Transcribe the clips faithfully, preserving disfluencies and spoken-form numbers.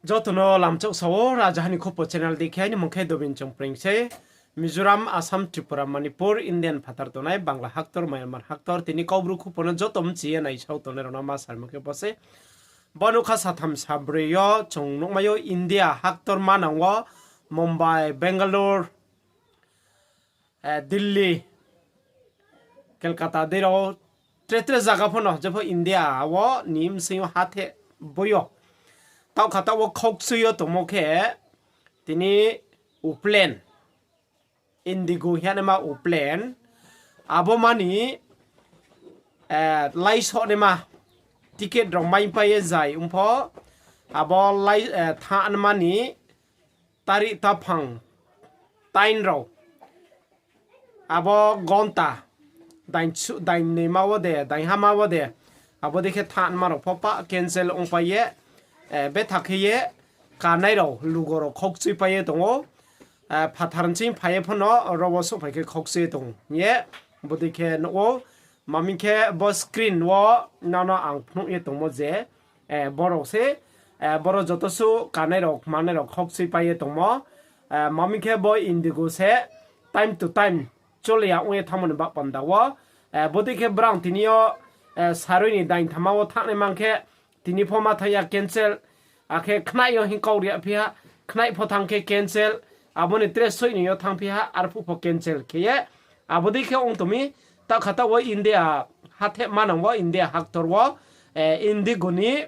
Joto no lamchouh sa ou, Rajaha ni Khupo channel dei khe, aini mung khe Dobin Chongpreng se. Mizoram, Assam, Tripura, Manipur, Indian phathar tongnai, Bangla haktor, Myanmar haktor, tini Kaubru Khupo no joto mchi ye naisao tongnai rao no ma salmo khe bo se. Bo nokha satham sabroi yo chung nuhmai ou India haktor manang wo, Mumbai, Bangalore, Delhi, Kolkata dei rao, tre tre zaga pho no, jepho India wo ni bsing yo hatheh boi yo. Taohkha taoh wo khaukchui yo tongmo khe, tini airplane, Indigo hingnaima airplane, abo mani, laisoh naima ticket rao maipai ye zai ong pho, abo thanngnaima ni tari taphang tain rao. Abo gonta dain, dainnaima wo de, dainhama wo de. Abo dei khe thanngnaima rao pho pa cancel ongpai ye, betha khe ye kanai rao, lugo rao khaukchuipai ye tong ou. Phathar nching phai ye pho no ro wo souhphai khe khaukchui ye tong ye. Bodei khe nuh ou, maming khe bo screen wo nono ang phnuh ye tongmo je, borao se, boro joto suh kanai rao, kmanai rao khaukchuipai ye tongmo. Maming khe bo Indigo se time to time chole ya ong ye thanngmo ni baoh panda wo. Bodei khe brang tini yo, saroi ni dainthama wo thanngnaima khe, tini pho ma thanng ya cancel, akhe khnai yo hing kau ri ya phi ha, khnai pho thanng khe cancel, abo ni tre soih ni yo thanngphi ha, arphuh pho cancel khe ye. Abo dei khe ong tong mi, taohkha taoh wo India hatheh manang wo, India haktor wo, Indigo ni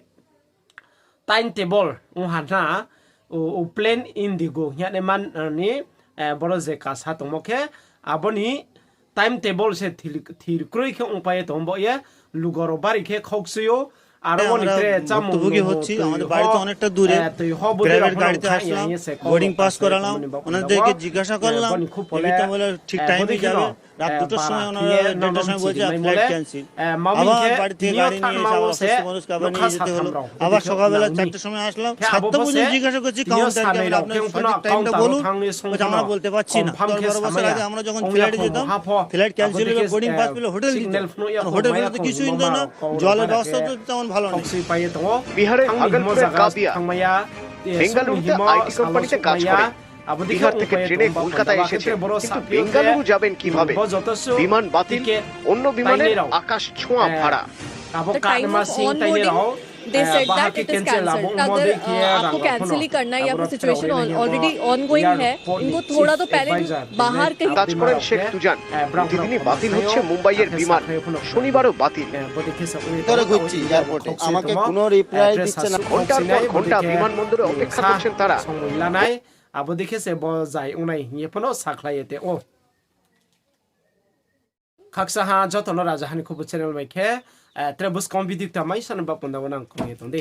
time table ong ha na, airplane Indigo hingnaima ni, boro je kasa tongmo khe, abo ni time table se thir, thir kroi khe ongpai ye tong bo ye, lugo rao bari khe khaukchui ou, aro wo ni tre chámung ভুক্তভোগী হচ্ছি, আমাদের বাড়ি তো অনেকটা দূরে, private গাড়িতে আসলাম, boarding pass করালাম, ওনাদেরকে জিজ্ঞাসা করলাম, এমনিতে বলে ঠিক টাইমে যাবে, রাত দুটোর সময় ওনারা, দেড়টার সময় বলছে flight cancel। আবার বাড়ি থেকে গাড়ি নিয়ে এসে আবার অসুস্থ মানুষকে আবার নিয়ে যেতে হলো। আবার সকালবেলা চারটের সময় আসলাম, সাতটা পর্যন্ত জিজ্ঞাসা করছি কাউন্টারকে, আমরা আপনার সঠিক টাইমটা বলুন, বলছে আমরা বলতে পারছি না। দশ বারো বছর আগে আমরা যখন ফ্লাইটে যেতাম, ফ্লাইট ক্যান্সেল হলে বোর্ডিং পাস পেলে হোটেল দিত, আর হোটেল ফোটেল তো কিছুই দিত না, জলের ব্যবস্থা তো তেমন ভালো নেই। বিহারের ভাগলপুরের কাদিয়া বেঙ্গালুরুতে আইটি কোম্পানিতে কাজ করে। বিহার থেকে ট্রেনে কলকাতায় এসেছেন, কিন্তু বেঙ্গালুরু যাবেন কিভাবে? বিমান বাতিল, অন্য বিমানের আকাশ ছোঁয়া ভাড়া। The time of onboarding, they said that it is cancelled. अगर, अ, आपको कैंसिल ही करना है या फिर सिचुएशन ऑल-, ऑलरेडी ऑनगोइंग है, इनको थोड़ा तो पहले भी बाहर कहीं কাজ করেন শেখ তুজান। প্রতিদিনই বাতিল হচ্ছে মুম্বাইয়ের বিমান, শনিবারও বাতিল। ভিতরে ঘুরছি এয়ারপোর্টে, আমাকে কোনো রিপ্লাই দিচ্ছে না। ঘন্টার পর ঘন্টা বিমানবন্দরে অপেক্ষা করছেন তারা। Abo dei khe se bo zai ongnai hing ye pho no sakhlai ye tong ou. Khaksa ha joto no Rajaha ni Khupo channel bai khe, tre buskang video kta mai sa ni baoh panda wo nang kong ye tong di.